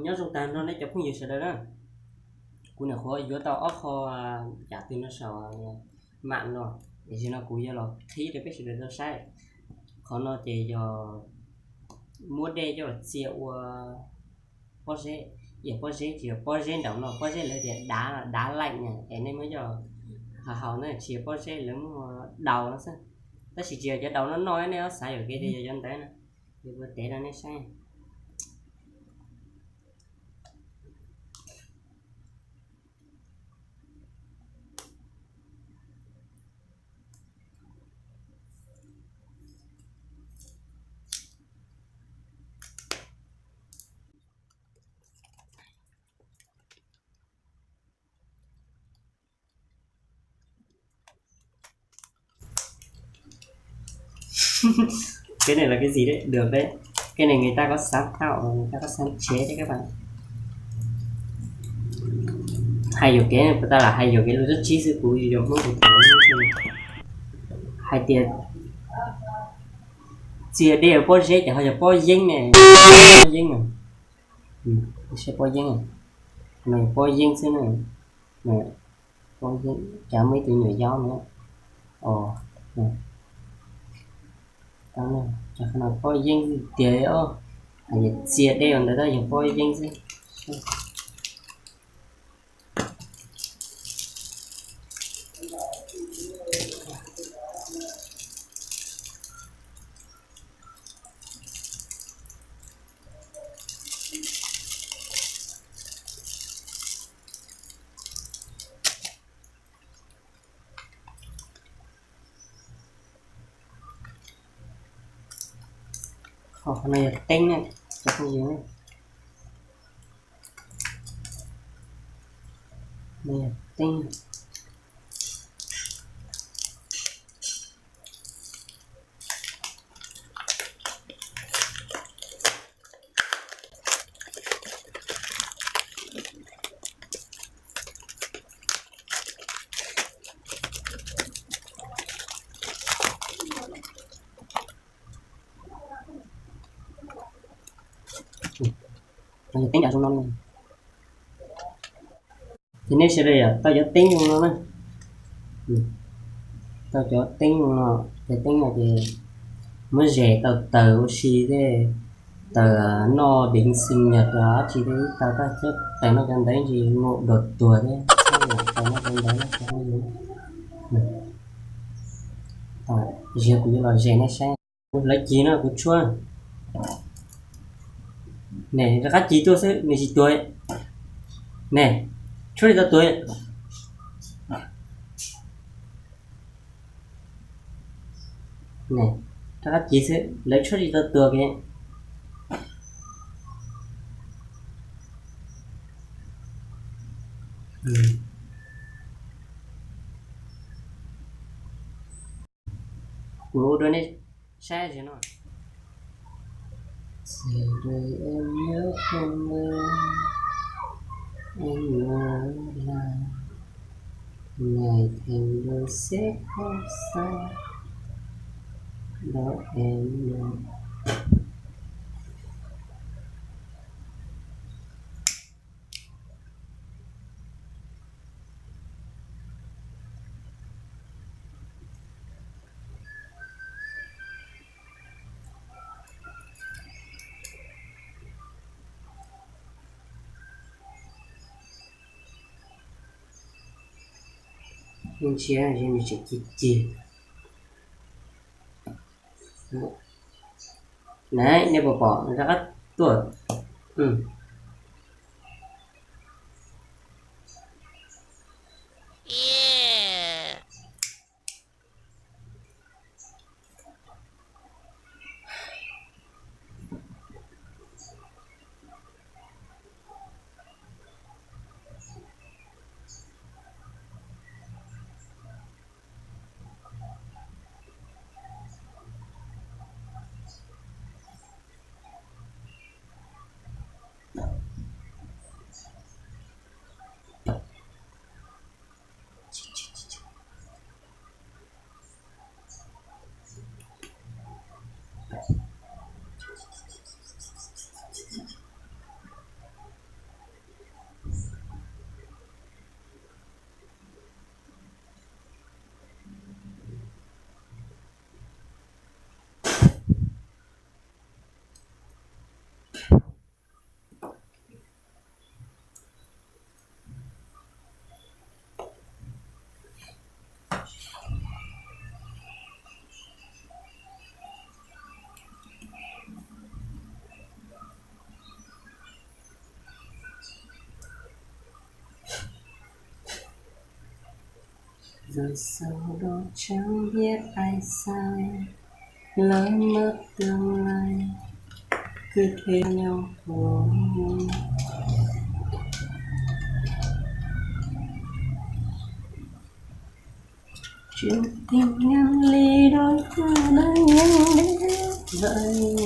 Nyob zoo tag nrho nej cov phooj ywg sawv daws na. Kuv nyuam qhuav yuav tau ob qho yam twg no saum mam no, tiam sis no kuv yuav los qhib rau peb sawv daws tau saib. Qhov no ces yog muab dej coj los txia ua pob zeb, yog pob zeb tsis yog pob zeb nraum no, pob zeb lawv tias dav, dav laim na, es nej muab coj haus haus na, tsis yog pob zeb, lawv muab daus no xwb. Tab sis tsis yog cov daus noj noj, nej ho xav yuam kev tias yog cov ntawd na, yuav ua tev rau nej saib. Cái này là cái gì đấy? Được đấy. Cái này người ta có sáng tạo, người ta có sáng chế đấy các bạn. Hais yuam kev, ta lam hais yuam kev lus dab tsi xwb, kuv yog Hmoob kuv tau hais tias txia dej pob zeb ces ho yog pob yeeb ne. Pob yeeb ne. Pob yeeb, pob yeeb xwb na. Pob yeeb, cas muaj ib tug nyuam yaub no. Pob yeeb tiag, txia dej ntawd tab yog pob yeeb xwb. Qhov no yog teeb na, cov phooj ywg, no yog teeb. Ces nej sawv daws yog tau cov teeb zoo no na. Tau cov teeb zoo no, cov teeb no ces muab zes tau taws ua si thiab, taws noj deev xi nyas los dab tsi thiab, tau tag thiab taws noj cov ntawd ntsis mus dua tuag thiab, tau noj cov ntawd na cov phooj ywg. Ziag kuv yuav los zes nej saib. Lawv cig no kuv tshuab. Ne, rov qab cig tuaj xwb nws tsis tuag. Ne, tshuab tsis tau tuag. Ne, rov qab cig xwb lawv tshuab tsis tau tuag kiag. Kuv ua dua nej saib ziag no. Sawv daws em nhớ không ơi, em nhớ là ngày thèm đôi dép không xa đó em nhớ. Ntsia nws tseem cig cig. Nab, nej puas pom rov qab tuaj? Tus sau đo trắng biết ai sai, lỡ mất tương lai, cứ thế nhau khổ. Chuyện tình ngăn ly đôi ta đã nhau đến vậy.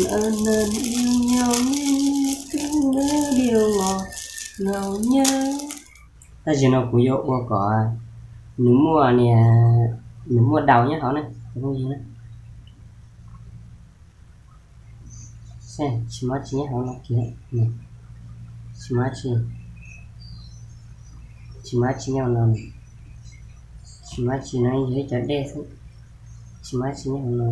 Nợ nần yêu nhau nên cứ nhớ điều ngọt ngào nhớ. Tab sis no kuv yuav ua kom nws muaj niag, nws muaj đau nyob hauv na. Tsis muaj tsis nyob hauv no kiag. Tsis muaj tsis, tsis muaj tsis nyob hauv no. Tsis muaj tsis no yog ib cov dej xwb. Tsis muaj tsis nyob hauv no.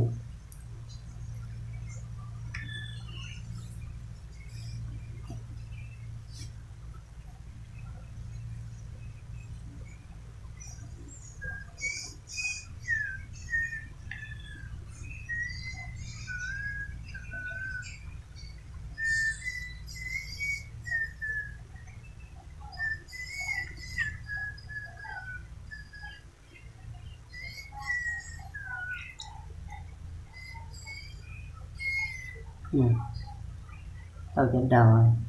Tau cov daus.